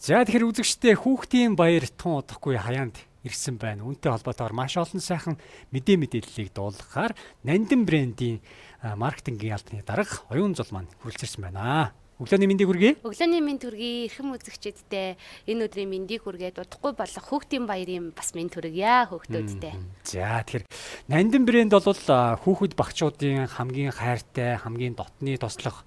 За, тэгэхээр үзэгчдээ, хүүхдийн баяр тун удахгүй хаяанд ирсэн байна. Үүнтэй холбоотойгоор маш олон сайхан мэдээллийг дуулгахаар Нандин брендийн маркетингийн албаны дарга Оюун Зул маань хүрэлцэрсэн байна. Өглөөний мэндийг хүргэе. Өглөөний мэнд хүргэе. Эрхэм үзэгчиддээ энэ өдрийн мэндийг хүргээд, удахгүй болох хүүхдийн баярын бас мэнд хүргье хүүхдүүддээ. За, тэгэхээр Нандин брэнд бол хүүхэд багчуудын хамгийн хайртай, хамгийн дотны туслах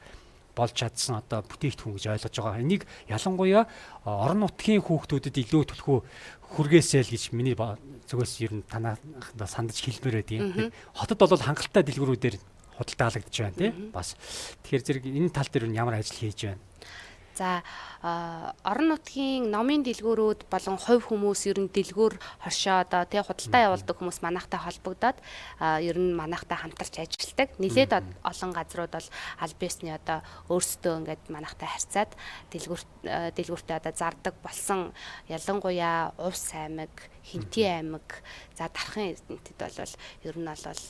болж чадсан одоо бүтээгдэхүүн гэж ойлгож байгаа. Энийг ялангуяа орон нутгийн хүүхдүүдэд илүү түлхүү хүргээсэй л гэж миний зүгээс ер нь танахад сандаж хэлмээр байдгийн. Хотод бол хангалттай дэлгүүрүүдээр худалдаалагдж байна, тий. Бас тэгэхээр зэрэг энэ тал дээр нь ямар ажил хийж байна? За, орон нутгийн номын дэлгүүрүүд болон хувь хүмүүс, ер нь дэлгүүр хоршоо одоо тий худалдаа явуулдаг хүмүүс манайхтай холбогдоод, ер нь манайхтай хамтарч ажилладаг. Нилээд олон газрууд бол аль биесний одоо өөрсдөө ингээд манайхтай харьцаад дэлгүүртээ одоо зардаг болсон. Ялангуяа Увс аймаг, Хэнтий аймаг, за Дархан Эрдэнэтэд бол ер нь бол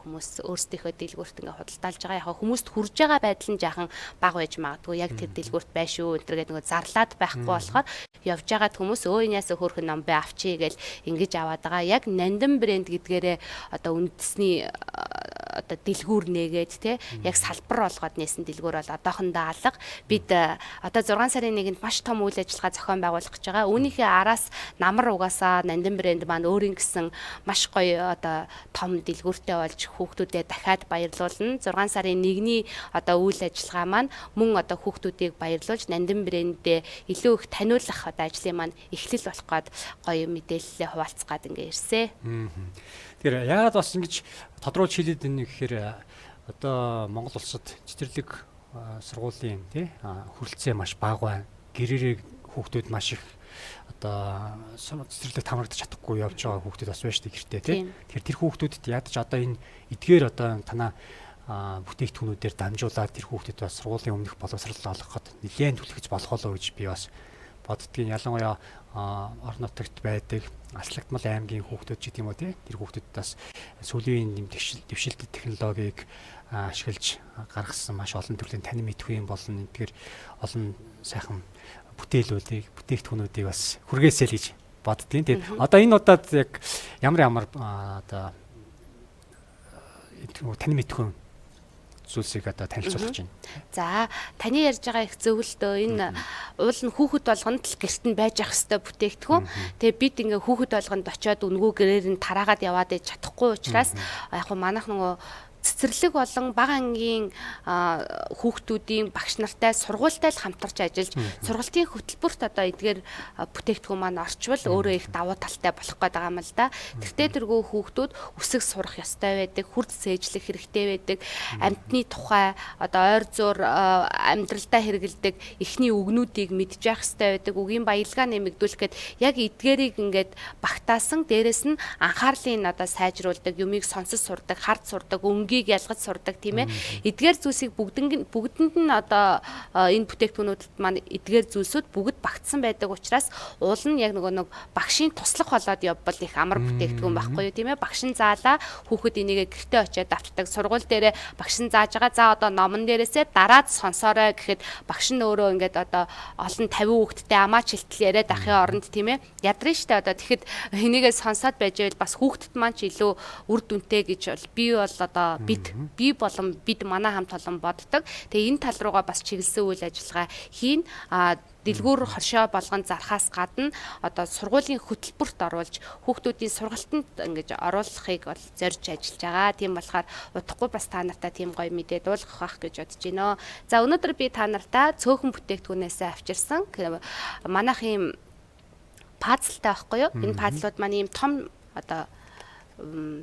хүмүүс өөрсдийнхөө дэлгүүрт ингээд худалдаалж байгаа. Яг хүмүүст хүрж байгаа байдал нь жаахан бага байж магадгүй. Яг тэр дэлгүүрт байш шүү энэ төр гэдэг нөгөө зарлаад байхгүй болохоор явж байгаад хүмүүс "Өө, энэс хөөрхөн ном бай, авчий" гээл ингэж аваад байгаа. Яг Нандин брэнд гэдгээрээ одоо үндэсний одоо дэлгүүр нээгээд те яг салбар болгоод нээсэн дэлгүүр бол одоохондоо алга. Бид одоо 6 сарын 1-нд маш том үйл ажиллагаа зохион байгуулах гэж байгаа. Үүнийхээ араас намар угаасаа Нандин брэнд маань өөрийн гэсэн маш гоё одоо том дэлгүүртэй болж хүүхдүүдэд дахиад баярлуулна. 6 сарын 1-ний одоо үйл ажиллагаа маань мөн одоо хүүхдүүдийг баярлуулж, Нандин брэндээ илүү их таниулах одоо ажлын маань эхлэл болох гээд гоё мэдээлэлээ хуваалцах гээд ингээ ирсэн. Тэгэхээр яагаад бас ингэж тодруулж хэлээд байна гэхээр одоо Монгол улсад цэцэрлэг сургуулийн тий хүрэлцээ маш бага байна. Гэрээрээ хүүхдүүд маш их одоо цэцэрлэг хамрагдаж чадахгүй явж байгаа хүүхдүүд бас байна шүү дээ гэртээ, тий. Тэгэхээр тэр хүүхдүүдэд ядаж одоо энэ эдгээр одоо танаа бүтээгдэхүүнүүдээр дамжуулаад тэр хүүхдэд бас сургуулийн өмнөх боловсрол олгоход нэлээд түлхэж болох болов гэж би бас боддгийн. Ялангуяа орон нутагт байдаг Аслагдмал аймгийн хүүхдүүд ч гэдэг юм уу, тий, тэр хүүхдүүд бас сүүлийн юм дэвшилтэт технологиг ашиглаж гаргасан маш олон төрлийн танин мэдхүй юм болно. Тэгэхээр олон сайхан бүтээлүүдийг, бүтээгдэхүүнүүдийг бас хүргээсэй л гэж боддгийн. Тэгээд одоо энэ удаад яг ямар ямар одоо танин мэдхүй зүйлсийг одоо танилцуулах гэж байна? За, таны ярьж байгаа их зөв л дөө. Энэ уул нь хүүхэд болгонд л гэрт нь байж ах хэвээр бүтээгдэхүүн. Тэгээ бид ингээ хүүхэд болгонд очиод үнгүү гэрээр нь тараагаад яваад иж чадахгүй учраас яг хөө манайх нөгөө цэцэрлэг болон бага ангийн хүүхдүүдийн багш нартай, сургуультай л хамтарч ажиллаж, сургалтын хөтөлбөрт одоо эдгээр бүтээгдэхүүн маань орчвол өөрөө их давуу талтай болох гээд байгаа юм л да. Тэртээ тэргүй хүүхдүүд үсэг сурах ёстой байдаг, хүрд сээжлэх хэрэгтэй байдаг, амьтны тухай одоо ойр зуур амьдралдаа хэрэгэлдэг эхний үгнүүдийг мэдж явах ёстой байдаг, үгийн баялгаа нэмэгдүүлэх гээд яг эдгээрийг ингээд багтаасан, дээрэс нь анхаарлыг одоо сайжруулдаг, юмыг сонсож сурдаг, хард сурдаг, өнгийг ялгаж сурдаг, тийм ээ. Эдгээр зүйлсийг бүгдэнд нь одоо энэ бүтээгдэхүүнүүдэд маань эдгээр зүйлсүүд бүгд багтсан байдаг учраас уул нь яг нөгөө нэг багшийн туслах болоод явбал их амар бүтээгдэхүүн байхгүй юу, тийм ээ. Багш нь заалаа, хүүхэд энийгээ гэртээ очиад авчдаг. Сургууль дээрээ багш нь зааж байгаа. За, одоо номон дээрээсээ дараад сонсоорой гэхэд багш нь өөрөө ингээд одоо олон 50 хүүхэдтэй амаач хэлтэл яриад ахын оронд, тийм ээ. Ядрын штэ одоо тэгэхэд энийгээ сонсоод байж байвал бас хүүхдэд маань ч илүү үр дүнтэй гэж бол би бол одоо бид би болон бид манай хамт олон боддог. Тэгээ энэ тал руугаа бас чиглэсэн үйл ажиллагаа хийн. Дэлгүүр хоршоо болгон зархаас гадна одоо сургуулийн хөтөлбөрт оруулж, хүүхдүүдийн сургалтанд ингэж оруулахыг бол зорж ажиллаж байгаа. Тийм болохоор удахгүй бас та нартай тийм гоё мэдээ дуулгах байх гэж бодож байна. За, өнөөдөр би та нартай цөөхөн бүтээгдэхүүнээс авчирсан манайх ийм пазлтай байхгүй юу? Энэ пазлууд маань ийм том одоо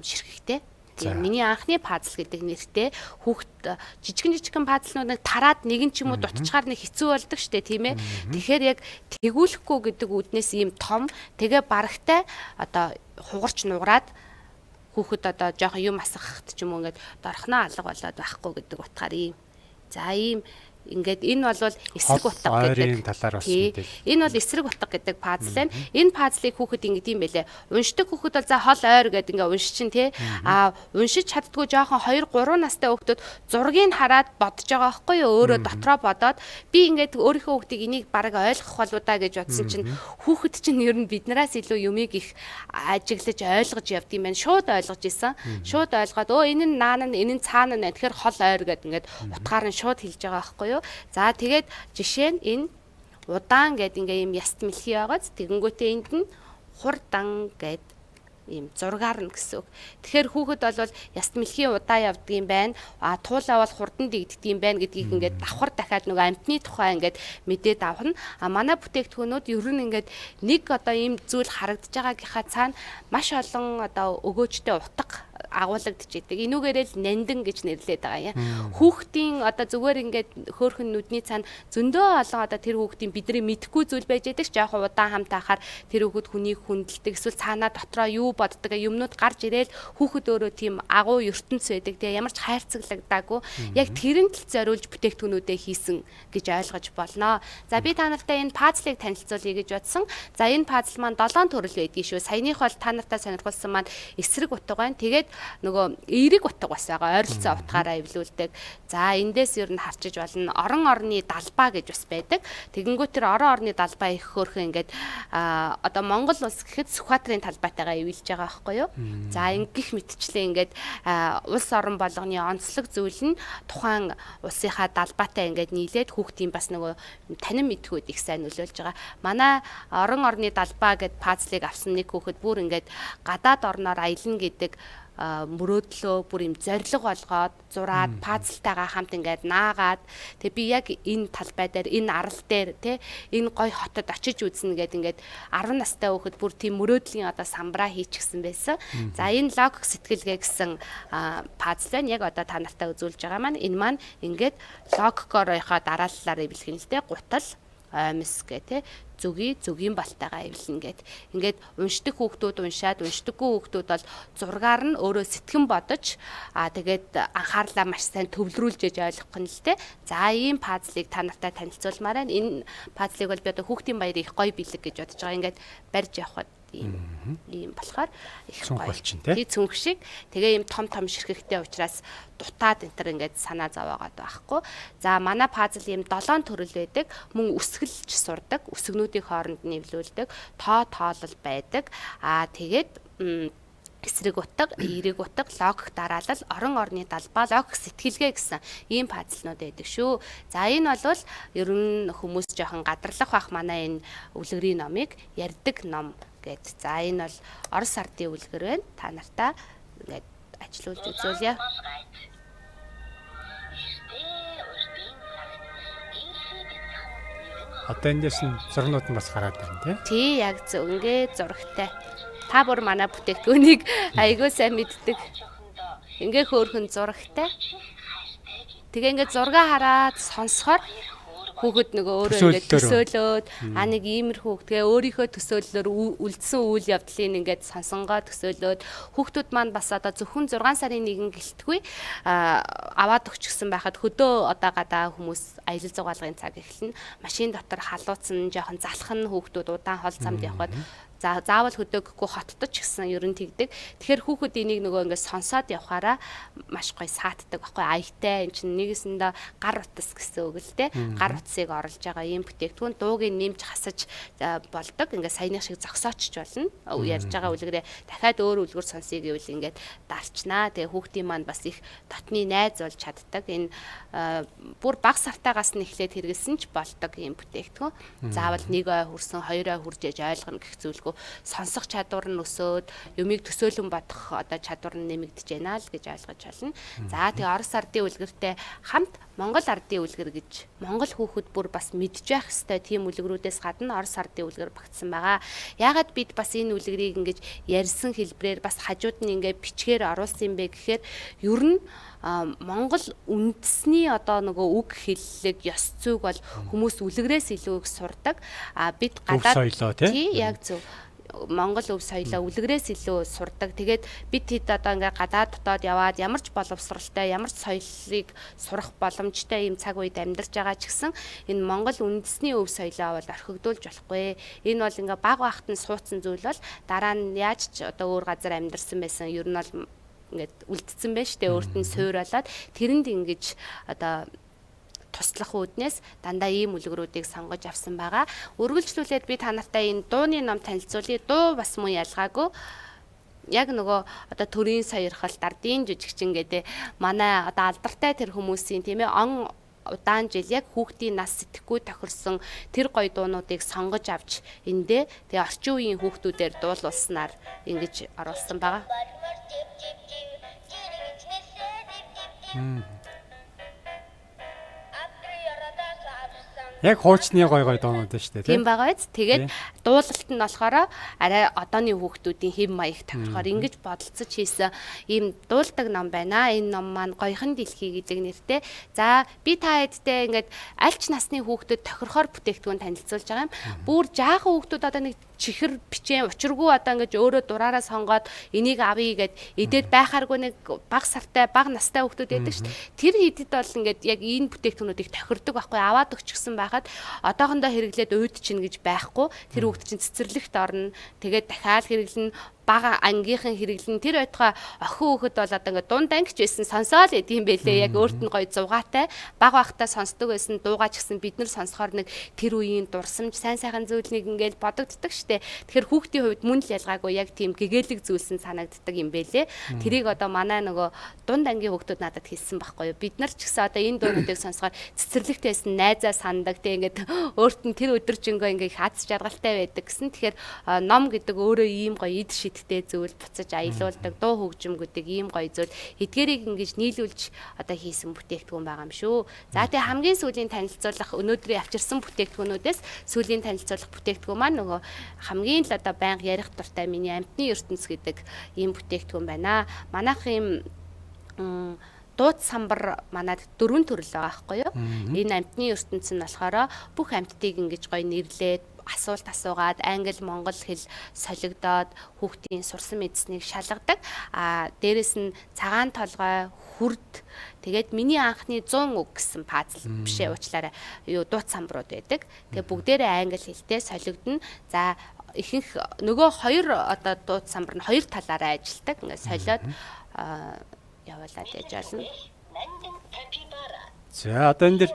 ширхэгтэй. Тийм, миний анхны пазл гэдэг нэртэй хүүхд жижигэн жижигэн пазлнууд нэг тараад нэг нь ч юм уу дутчаар нэг хэцүү болдог штэ, тийм ээ. Тэгэхээр яг тэгүүлэхгүй гэдэг үүднээс ийм том, тэгээ барагтай одоо хугарч нугараад хүүхэд одоо жоохон юм асгахт ч юм уу ингээд дорхноо алга болоод байхгүй гэдэг утгаар ийм. За, ийм Ингээд энэ бол эсрэг утга гэдэг талаар бас мэдээлэл. Энэ бол эсрэг утга гэдэг пазл байна. Энэ пазлыг хүүхэд ингэдэм юм бэлээ. Уншдаг хүүхэд бол за хол ойр гэдэг ингээ уншчин тий. А уншиж чаддгүй жоохон 2 3 настай хүүхдүүд зургийг хараад бодож байгаа байхгүй юу? Өөрөө дотроо бодоод би ингээд өөрийнхөө хүүхдийг энийг бараг ойлгох болов да гэж бодсон чинь хүүхэд чинь ер нь биднээс илүү юмыг их ажиглаж ойлгож явд юм байна. Шууд ойлгож исэн. Шууд ойлгоод өө энэ нь наан нь энэ нь цаана нь тэгэхээр хол ойр гэдэг ингээд утгаар нь шууд хэлж байгаа байхгүй юу? За тэгээд жишээ нь энэ удаан гэд ингээ юм яст мэлхий байгааз тэгэнгүүтээ энд нь хурдан гэд ийм зургаар нь гэсэн үг. Тэгэхээр хүүхэд бол яст мэлхийн удаа явдгийм байна. А туулаа бол хурдан дэгддэг юм байна гэдгийг ингээд давхар дахиад нөгөө амтны тухай ингээд мэдээд авах нь. А манай бүтээгдэхүүнүүд ер нь ингээд нэг одоо ийм зүйл харагдаж байгаагийнхаа цаана маш олон одоо өгөөжтэй утга агуулгадж идэг. Энүүгээрээ л нандин гэж нэрлэдэг байгаа юм. Хүүхдийн одоо зүгээр ингээд хөөхөн нүдний цаана зөндөө олон одоо тэр хүүхдийн бидний мэдэхгүй зүйл байж байдаг ч жоохон удаан хамтаахаар тэр хүүхэд хүнийг хүндэлдэг эсвэл цаанаа дотроо юу боддог юмнууд гарч ирээл хүүхэд өөрөө тийм агуу ертөнц байдаг. Тэгээ ямар ч хайрцаглагдаагүй. Яг тэрэнд л зориулж бүтээгдэхүүнүүдээ хийсэн гэж ойлгож болно. За би та нартай энэ пазлыг танилцуулъя гэж бодсон. За энэ пазл маань 7 төрөл байдгийг шүү. Саяных бол та нартай сонирхолсон маань эсрэг утга байна. Тэгээд нөгөө эерэг утга бас байгаа. Ойролцоо утгаараа эвлүүлдэг. За эндээс ер нь харчиж болно. Орон орны далбаа гэж бас байдаг. Тэгэнгүүт тэр орон орны далбаа их хөөрхөн ингээд одоо Монгол улс гэхэд Сүхбаатарын талбайтайгаа эвлэж байгаа байхгүй юу? За ингэх мэтчлээ ингээд улс орон болгоны онцлог зүйл нь тухайн улсынхаа далбаатай ингээд нийлээд хүүхдийн бас нөгөө танин мэдхүйд их сайн нөлөөлж байгаа. Манай орон орны далбаа гэд пазлыг авсан нэг хүүхэд бүр ингээд гадаад орноор аялна гэдэг мөрөөдлөө бүр юм зориг болгоод зураад пазлтайгаа хамт ингээд наагаад тэг би яг энэ талбай дээр энэ арал дээр тэ энэ гой хотод очиж үзнэ гэд ингээд 10 настай хүүхэд бүр тийм мөрөөдлийн одоо самбраа хийчихсэн байсан. За энэ логик сэтгэлгээ гэсэн пазл байна. Яг одоо та нартай үзүүлж байгаа маань энэ маань ингээд логикоорынхоо дарааллаар эвлэх нь л дээ гутал оймс гэ тэ зөгийн зөгийн балтайгаа эвлэнэ гэд. Ингээд уншдаг хүүхдүүд уншаад уншдаггүй хүүхдүүд бол зургаар нь өөрөө сэтгэн бодож тэгээд анхаарлаа маш сайн төвлөрүүлж ээж ойлгох нь л те. За ийм пазлыг та нартай танилцуулмаар байна. Энэ пазлыг бол би одоо хүүхдийн баярын их гоё бэлэг гэж бодож байгаа. Ингээд барьж явхад ийм болохоор их гоё тий цүнх шиг. Тэгээ ийм том том ширхэгтэй учраас дутаад энэ төр ингээд санаа зовоогоод байхгүй. За манай пазл ийм 7 төрөл байдаг. Мөн үсгэлж сурдаг. Үсгнүүдийн хооронд нэвлүүлдэг. Тоо тоолол байдаг. Аа тэгээд эсрэг утга, эерэг утга, логик дараалал, орон орны далбаа, логик сэтгэлгээ гэсэн ийм пазлнууд байдаг шүү. За энэ бол ер нь хүмүүс жоохон гадарлах бах манай энэ үлгэрийн номыг ярьдаг ном гэд. За энэ бол Орос ардын үлгэр байна. Та нартаа ингээд ажилуулж үзүүлье. Одоо эндээс нь зургнууд нь бас гараад ирнэ тий. Тий, яг зөв. Ингээд зурагтай. Та бүр манай бүтээгдэхүүнийг айгүй сайн мэддэг. Ингээ хөөрхөн зурагтай. Тэгээ ингээд зураг хараад сонсохоор хүүхэд нөгөө өөрөө ингээд төсөөлөөд нэг иймэрхүү тэгээ өөрийнхөө төсөөллөөр үлдсэн үйл явдлыг ингээд сонсонгоо төсөөлөөд хүүхдүүд маань бас одоо зөвхөн 6 сарын 1 гэлтгүй аваад өгчихсэн байхад хөдөө одоо гадаа хүмүүс аялал зугаалгын цаг эхэлнэ. Машин дотор халууцсан жоохон залах нь хүүхдүүд удаан хол замд явхад за заавал хөдөөгөхгүй хоттож гэсэн ер нь тэгдэг. Тэгэхээр хүүхэд энийг нөгөө ингээд сонсоод явхаараа маш гоё саатдаг байхгүй аятай. Энд чинь нэгэсэндээ гар утас гэсэн үг л дээ. Гар утсыг оруулж байгаа ийм бүтээгдэхүүн дууг нь нэмж хасаж болдог. Ингээд саяных шиг зогсоочч болно. Ярьж байгаа үлгэрээ дахиад өөр үлгэр сонсъё гэвэл ингээд дарчнаа. Тэгээ хүүхдийн маань бас их дотны найз болж чаддаг. Энэ бүр баг сартаагаас нь эхлээд хэрэгэлсэн ч болдог ийм бүтээгдэхүүн. Заавал нэг ой хүрсэн, хоёр ой хүрж ээж ойлгоно гэх зүйлгүй. Сонсох чадвар нь өсөөд юмыг төсөөлөн бодох одоо чадвар нь нэмэгдэж байна л гэж ойлгож байна. За тэгээ Орос ардын үлгэртэй хамт Монгол ардын үлгэр гэж Монгол хүүхэд бүр бас мэдж байх ёстой тийм үлгэрүүдээс гадна Орос ардын үлгэр багтсан байгаа. Яагаад бид бас энэ үлгэрийг ингэж ярьсан хэлбрээр бас хажууд нь ингээд бичгээр оруулсан юм бэ гэхээр ер нь Монгол үндэсний одоо нөгөө үг хэллэг, ёс зүйг бол хүмүүс үлгэрээс илүү их сурдаг. А бид гадаад тий яг зөв. Монгол өв соёлоо үлгэрээс илүү сурдаг. Тэгээд бид хэд одоо ингээ гадаад дотоод яваад ямар ч боловсралтай, ямар ч соёлыг сурах боломжтой ийм цаг үед амьдарч байгаа ч гэсэн энэ Монгол үндэсний өв соёлоо бол орхигдуулж болохгүй. Энэ бол ингээ баг багт нь суудсан зүйл бол дараа нь яаж ч одоо өөр газар амьдарсан байсан ер нь бол ингээд үлдсэн байж тээ, өөрт нь суур болоод тэрэнд ингэж одоо туслах үүднээс дандаа ийм үлгэрүүдийг сонгож авсан байгаа. Үргэлжлүүлээд би та нартай энэ дууны ном танилцуулъя. Дуу бас мөн ялгаагүй. Яг нөгөө одоо төрийн сойрхолт, ардын жижигчин гэдэг манай одоо алдартай тэр хүмүүсийн, тийм ээ, он удаан жил яг хүүхдийн нас сэтгэхгүй тохирсон тэр гоё дуунуудыг сонгож авч эндээ тэгээ орчин үеийн хүүхдүүдээр дуулуулснаар ингэж оруулсан байгаа. Яг хуучны гой гой дуунууд шүү дээ, тийм байгаа биз. Тэгээд дуулалт нь болохоор арай одооны хүүхдүүдийн хэв маяг тохирохоор ингэж бодолцож хийсэн ийм дуулдаг ном байна. Энэ ном маань Гоёхон дэлхий гэдэг нэртэй. За, би та хэдтэй ингээд аль ч насны хүүхдэд тохирохоор бүтээгдэхүүн танилцуулж байгаа юм. Бүр жаахан хүүхдүүд одоо нэг чихэр бичээн учиргүй одоо ингэж өөрөө дураараа сонгоод энийг авъя гэд идээд байхааргүй нэг баг сартай, баг настай хүүхдүүд байдаг шүү дээ. Тэр хэдэд бол ингээд яг энэ бүтээгдэхүүнүүдийг тохирдог байхгүй, аваад өгчихсөн байхад одоохондоо хэрэглээд уйд чинь гэж байхгүй. Тэр хүүхд чинь цэцэрлэгт орно. Тэгээд дахиад хэрэглэнэ, бага ангийнхан хэрэглэн, тэр байтугай охин хүүхэд бол одоо ингээд дунд ангич байсан сонсоол идэм бэлээ. Яг өөрт нь гоё зугаатай бага байхдаа сонсдог байсан дуугаа ч гэсэн бид нар сонсохоор нэг тэр үеийн дурсамж, сайн сайхан зүйл нэг ингээд бодогддог штэ. Тэгэхээр хүүхдийн хувьд мөн л ялгаагүй яг тийм гэгээлэг зүйлсэн санагддаг юм бэлээ. Тэрийг одоо манай нөгөө дунд ангийн хүүхдүүд надад хэлсэн байхгүй юу. Бид нар ч гэсэн одоо энэ дуунуудыг сонсохоор цэцэрлэгт байсан найзаа сандаг, тэг ингээд өөрт нь тэр өдөржингөө ингээд их аз жаргалтай байдаг гэсэн. Тэгэхээр ном гэдэг өөрөө ийм гоё ид шидтэй зүйл, буцаж аялуулдаг, дуу хөгжим гэдэг ийм гоё зүйл, эдгээрийг ингэж нийлүүлж одоо хийсэн бүтээгдэхүүн байгаа юм шүү. За, тэгээ хамгийн сүүлийн танилцуулах, өнөөдрийн авчирсан бүтээгдэхүүнүүдээс сүүлийн танилцуулах бүтээгдэхүүн маань нөгөө хамгийн л одоо байнга ярих дуртай миний Амьтны ертөнц гэдэг ийм бүтээгдэхүүн байна. Манайх ийм дууд самбар манад дөрвөн төрөл байгаа байхгүй юу? Энэ Амьтны ертөнц нь болохоор бүх амьтдыг ингэж гоё нэрлээд, асуулт асуугаад, англи, монгол хэл солигдоод хүүхдийн сурсан мэдсэнийг шалгадаг. А дээрэс нь цагаан толгой, хүрд, тэгээд миний анхны 100 үг гэсэн пазл биш ээ, уучлаарай. Юу, дуут самбарууд байдаг. Тэгээ бүгдээрээ англи хэлтэй солигдоно. За, ихэнх нөгөө хоёр одоо дуут самбар нь хоёр талаараа ажилладаг. Ингээд солиод явуулаад яж болно. За, одоо энэ дэр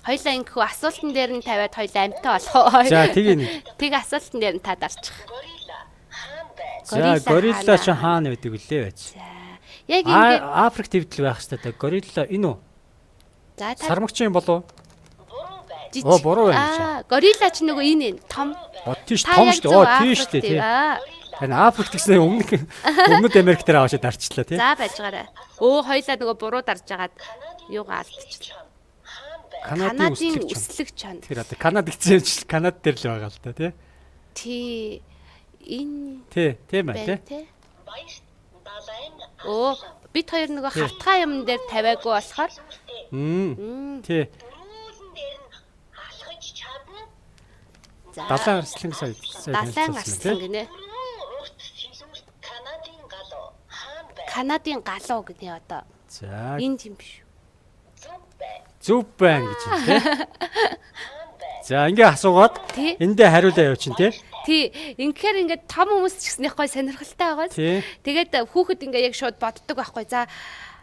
хоёлаа ингэхүү асуултан дээр нь тавиад хоёлаа амьтаа болох уу? За, тийг нэг. Тэг асуултан дээр нь та дарчих. За, горилла чи хаана байдаг вүлээ байж? За. Яг ингэ Африк твдэл байх хэрэгтэй та. Горилла энэ үү? За, та Сармагчин юм болов уу? Оо, буруу байна чи. Аа, горилла чи нөгөө энэ том. Оо, тийш том шүү дээ. Оо, тийш шүү дээ, тий. Харин Африк гэсэн өмнөд Америк дээр аваачаад дарчлаа, тий. За, байж байгаарай. Өө, хоёлаа нөгөө буруу дарж агаад юугаа алдчихлаа. Канадын үслэг чон. Тэр одоо Канад гэсэн юм чи Канад дээр л байгаа л да, тий. Тий. Энэ Тий, тийм байна, тий. Өө, бид хоёр нөгөө хавтгай юм дээр тавиагүй болохоор. Тий. За. Далайн арслан сая. Далайн арслан гинэ. Канадын галуу гинэ одоо. За. Энэ тийм биш. Зөв байна гэж юм, тий. За, ингээ асуугаад эндээ хариулаа явуучин, тий. Тий, ингэхээр ингээд том хүмүүс ч гэсэн их гой сонирхолтой байгаа. Тэгээд хүүхэд ингээ яг шууд боддог байхгүй. За,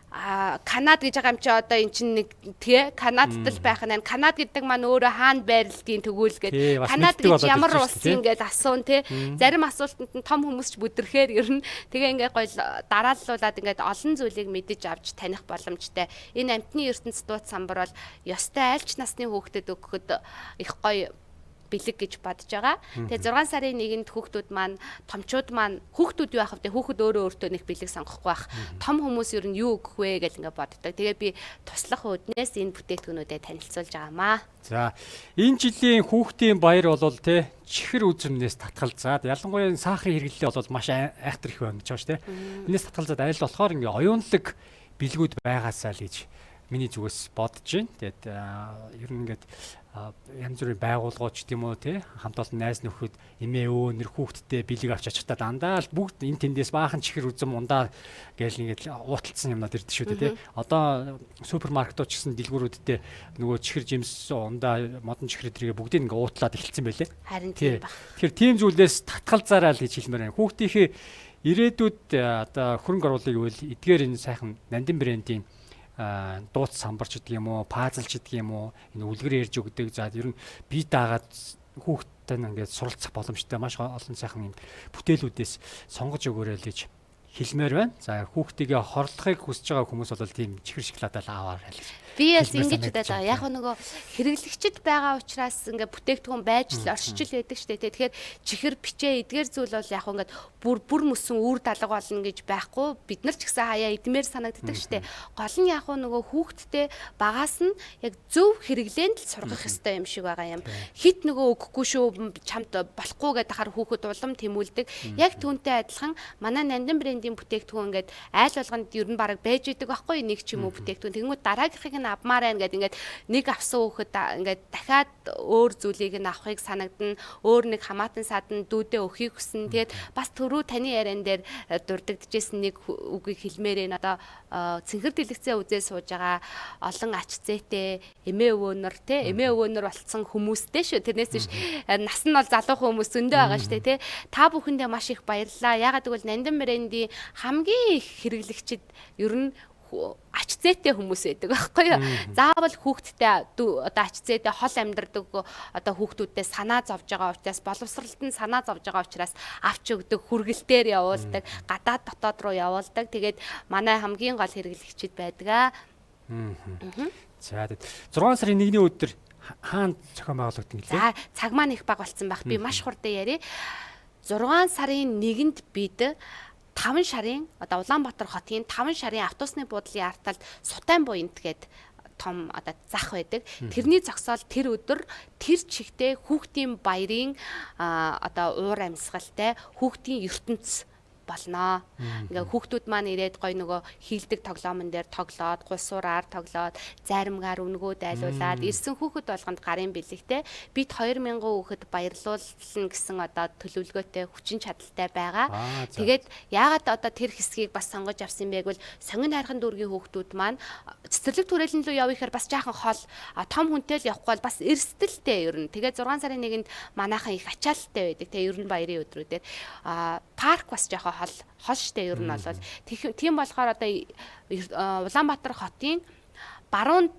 Канад гэж байгаа юм чи одоо эн чинь нэг тий Канадд л байх нь. Канад гэдэг маань өөрөө хаана байрладгийн тэгвэл гээд Канад гэж ямар улс юм гээд асуун, тий. Зарим асуултанд нь том хүмүүс ч бүдрэхээр ер нь тэгээ ингээ гоё дарааллуулад ингээд олон зүйлийг мэдэж авч таних боломжтой. Энэ Амьтны ертөнц дуут самбар бол ёстой альч насны хүүхдэд өгөхөд их гоё бэлэг гэж бодож байгаа. Тэгээ 6 сарын 1-нд хүүхдүүд маань, томчууд маань, хүүхдүүд юу ах вэ? Хүүхэд өөрөө өөртөө нэг бэлэг сонгохгүй байх. Том хүмүүс ер нь юу өгөх вэ гэж ингээ боддог. Тэгээ би туслах үүднээс энэ бүтээгдэхүүнүүдэд танилцуулж байгаамаа. За, энэ жилийн хүүхдийн баяр бол те чихэр үзмнээс татгалзаад, ялангуяа энэ сахарын хэрэглээ бол маш айхтар их байна гэж байна шүү те. Энээс татгалзаад айл болохоор ингээ оюунлаг бэлгүүд байгаасаа л гэж миний зүгээс бодож байна. Тэгээд ер нь ингээд янз бүрийн байгууллагууд ч гэдэм үү те хамт олон найз нөхөд эмээ өө нэр хүүхдтэй бэлэг авч очихдаа дандаа л бүгд энэ тэндээс баахан чихэр үзэм ундаа гээл ингээд ууталцсан юмнууд ирдэг шүү дээ те. Одоо супермаркетууд ч гэсэн дэлгүүрүүддээ нөгөө чихэр жимс ундаа модон чихэр зэрэгээ бүгдийг ингээд уутлаад эхэлсэн байлээ. Харин тийм баг. Тэгэхээр тийм зүйлээс татгалзаарай л гэж хэлмээр байна. Хүүхдийнхээ ирээдүйд одоо хөрөнгө оруулалтыг гэвэл эдгээр энэ сайхан Нандин брендийн дууц самбарч гэдэг юм уу, пазл ч гэдэг юм уу, энэ үлгэр ярьж өгдөг. За ер нь бие даагаад хүүхдтэй ингээд суралцах боломжтой маш олон сайхан юм бүтээлүүдээс сонгож өгөөрэй л гэж хэлмээр байна. За хүүхдийгээ хорлохыг хүсэж байгаа хүмүүс бол тийм чихэр шоколадаа л аваарай л гэж. Би бас ингэж бодоод байгаа. Яг нөгөө хэрэглэгчд байгаа учраас ингээ бүтээгдэхүүн байж л оршиж л байдаг шүү дээ. Тэгэхээр чихэр бичээ эдгээр зүйл бол яг ингээд бүр мөсөн үүр далга болно гэж байхгүй. Бид нар ч гэсэн хаяа идмээр санагддаг шүү дээ. Гол нь яг нөгөө хүүхдтэй багаас нь яг зөв хэрэглээнд л сургах ёстой юм шиг байгаа юм. Хит нөгөө өгөхгүй шүү чамд болохгүй гэдэг хахаар хүүхэд улам тэмүүлдэг. Яг түүнтэй адилхан манай Нандин брендийн бүтээгдэхүүн ингээд айл болгонд ер нь бараг байж идэг байхгүй нэг ч юм уу бүтээгдэхүүн. Тэгэнгүүт дараагийнхыг нь авмаар байна гэдэг ингээд нэг авсан хүүхэд ингээд дахиад өөр зүйлийг нь авахыг санагдана. Өөр нэг хамаатан садан дүүдээ өгөхийг хүснэ. Тэгээд бас түрүү таны яриан дээр дурддагжсэн нэг үгийг хэлмээр байна. Одоо цэнхэр дэлгэцээ үзээ сууж байгаа олон ач зээтэй эмээ өвөөнөр те эмээ өвөөнөр болцсон хүмүүстэй шүү. Тэрнээс биш нас нь бол залуухан хүмүүс зөндөө байгаа шүү дээ те. Та бүхэндээ маш их баярлалаа. Яагаад гэвэл Нандин брендийн хамгийн их хэрэглэгчид ер нь ач зээтэй хүмүүс байдаг байхгүй юу? Заавал хүүхдтэй одоо ач зээтэй хол амьдардаг одоо хүүхдүүдтэй санаа зовж байгаа учраас боловсролд нь санаа зовж байгаа учраас авч өгдөг, хүргэлтээр явуулдаг, гадаад дотоод руу явуулдаг. Тэгээд манай хамгийн гол хэрэглэгчид байдаг аа. За 6 сарын 1-ний өдөр хаана зохион байгуулагдана гэлээ? За цаг маань их бага болсон байх. Би маш хурдан ярив. 6 сарын 1-нд бид 5 шарын одоо Улаанбаатар хотын 5 шарын автобусны буудлын ард талд Сутайн буянт гээд том одоо зах байдаг. Тэрний зогсоол тэр өдөр тэр чигтээ хүүхдийн баярын одоо уур амьсгалтай хүүхдийн ертөнц болно. Ингээ хүүхдүүд маань ирээд гой нөгөө хийлдэг тоглоомн дээр тоглоод, гулсуураар тоглоод, зайрамгаар өнгөө дайлуулад ирсэн хүүхэд болгонд гарын бэлэгтэй бид 2000 хүүхэд баярлуулна гэсэн одоо төлөвлөгөөтэй хүчин чадалтай байгаа. Тэгээд яагаад одоо тэр хэсгийг бас сонгож авсан бэ гэвэл сонгон хайрхан дүүргийн хүүхдүүд маань цэцэрлэг түрээлэн рүү явъя гэхээр бас жаахан хол, том хүнтэй л явахгүй бол бас эрсдэлтэй ер нь. Тэгээд 6 сарын 1-нд манайхан их ачаалттай байдаг. Тэгээ ер нь баярын өдрүүдээр парк бас жоохон хол штэ ер нь бол тийм болохоор одоо Улаанбаатар хотын баруун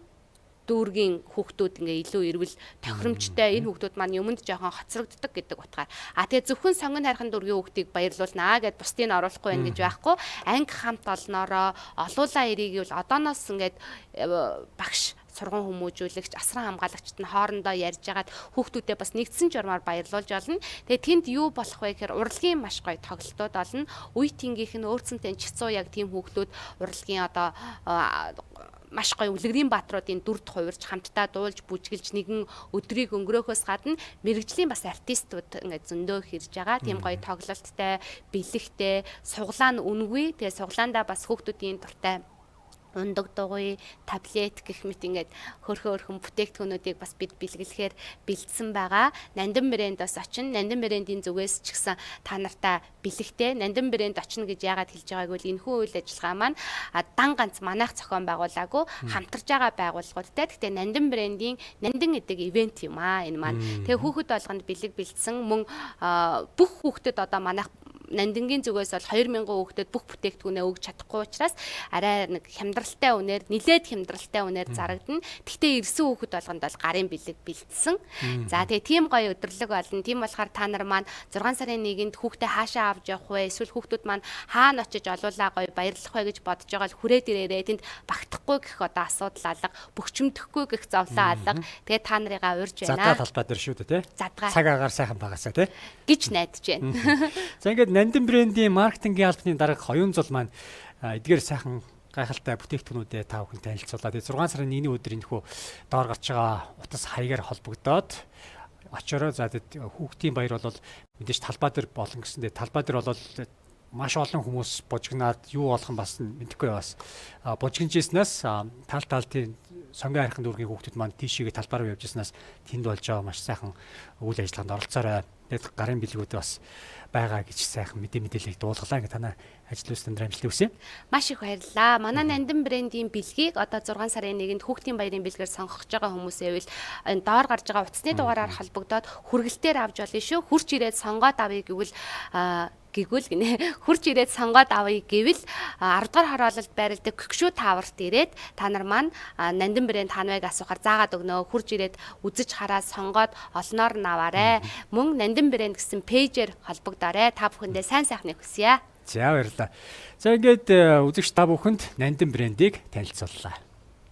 дүүргийн хүүхдүүд ингээ илүү эрвэл тохиромжтой энэ хүүхдүүд маань юмд жоохон хоцрогддог гэдэг утгаар. А тэгээ зөвхөн сонгон хайрхан дүүргийн хүүхдийг баярлуулнаа гэд бусдыг оруулахгүй байх гэж байхгүй. Анги хамт олноороо олуулаа эрийг бол одооноос ингээд багш сурган хүмүүжүүлэгч, асран хамгаалагчид нь хоорондоо ярьж агаад хүүхдүүдэд бас нэгдсэн журмаар баярлуулж олно. Тэгээ тэнд юу болох вэ гэхээр урлагийн маш гоё тоглолтууд олно. Үе тэнгийнх нь өөрсөнтэй чицуу яг тийм хүүхдүүд урлагийн одоо маш гоё үлгэрийн баатруудын дүрд хувирч хамтдаа дуулж бүжгэлж нэгэн өдрийг өнгөрөөхөөс гадна мэрэгжлийн бас артистууд ингээд зөндөө ирж байгаа. Тийм гоё тоглолттой, бэлэгтэй, суглаа нь үнэгүй. Тэгээ суглаандаа бас хүүхдүүдийн дуртай ундаг дугуй, таблет гэх мэт ингээд хөрхөн бүтээгдэхүүнүүдийг бас бид бэлгэлэхээр бэлдсэн байгаа. Нандин брэнд бас очино. Нандин брендийн зүгээс ч гэсэн та нартай бэлэгтэй. Нандин брэнд очино гэж яагаад хэлж байгааг бол энэхүү үйл ажиллагаа маань дан ганц манайх зохион байгуулаагүй хамтарч байгаа байгууллагуудтай. Гэхдээ Нандин брендийн Нандин гэдэг ивент юм аа энэ маань. Тэгээ хүүхэд болгонд бэлэг бэлдсэн мөн бүх хүүхдэд одоо манайх Нандингийн зүгээс бол 2000 хүүхдэд бүх бүтээгдэхүүнээ өгч чадахгүй учраас арай нэг хямдралтай үнээр, нилээд хямдралтай үнээр зарагдана. Гэхдээ ирсэн хүүхэд болгонд бол гарын бэлэг бэлдсэн. За тэгээ тийм гоё өдөрлөг болно. Тийм болохоор та нар маань 6 сарын 1-нд хүүхдээ хаашаа авч явах вэ? Эсвэл хүүхдүүд маань хаана очиж олуулаа гоё баярлах вэ гэж бодож байгаа л хүрээд ирээрээ. Тэнд багтахгүй гэх одоо асуудал алга, бөхчмдөхгүй гэх зовлон алга. Тэгээ та нарыгаа урьж байна. Задгаа талбай дээр шүү дээ, тий? Цаг агаар сайхан багасаа, тий? Гэж найдаж байна. За ингээд Нандин брендийн маркетингийн албаны дарга Хоёун Зул маань эдгээр сайхан гайхалтай бүтээгдэхүүнүүдээ та бүхэн танилцуулаад 6 сарын 1-ний өдөр энэхүү доор гарч байгаа утас хаягаар холбогдоод очороо. За хүүхдийн баяр бол мэдээж талбай дээр болно гэсэндээ талбай дээр бол Маш олон хүмүүс бужигнаад юу болох нь бас мэдэхгүй бас бужигнжсэнээс тал тал тийм сонгон хайрхан дүүргийн хүүхдүүд маань тийшээгээ талбар руу явж ирснээс тэнд болж байгаа маш сайхан үйл ажиллагаанд оролцоорой. Тэгээд гарын бэлгүүд бас байгаа гэж сайхан мэдээллийг дуулгалаа. Ингээ танай ажил үйлс өндөр амжилт хүсье. Маш их баярлалаа. Манай Нандин брендийн бэлгийг одоо 6 сарын 1-нд хүүхдийн баярын бэлгээр сонгох байгаа хүмүүсээ бол энэ доор гарч байгаа утасны дугаараар холбогдоод хүргэлтээр авч болно шүү. Хурч ирээд сонгоод авъя гэвэл гэгвэл гинэ хурж ирээд сонгоод авъя гэвэл 10 дугаар хороололд байрладаг Көгшүү тааварт ирээд та нар маань Нандин брэнд хаанвайг асуухаар заагаад өгнө. Хурж ирээд үзэж хараад сонгоод олноор нь аваарэ. Мөн Нандин брэнд гэсэн пэйжээр холбогдоорой. Та бүхэндээ сайн сайхныг хүсье. За баярлалаа. За ингээд үзэгч та бүхэнд Нандин брендийг танилцууллаа.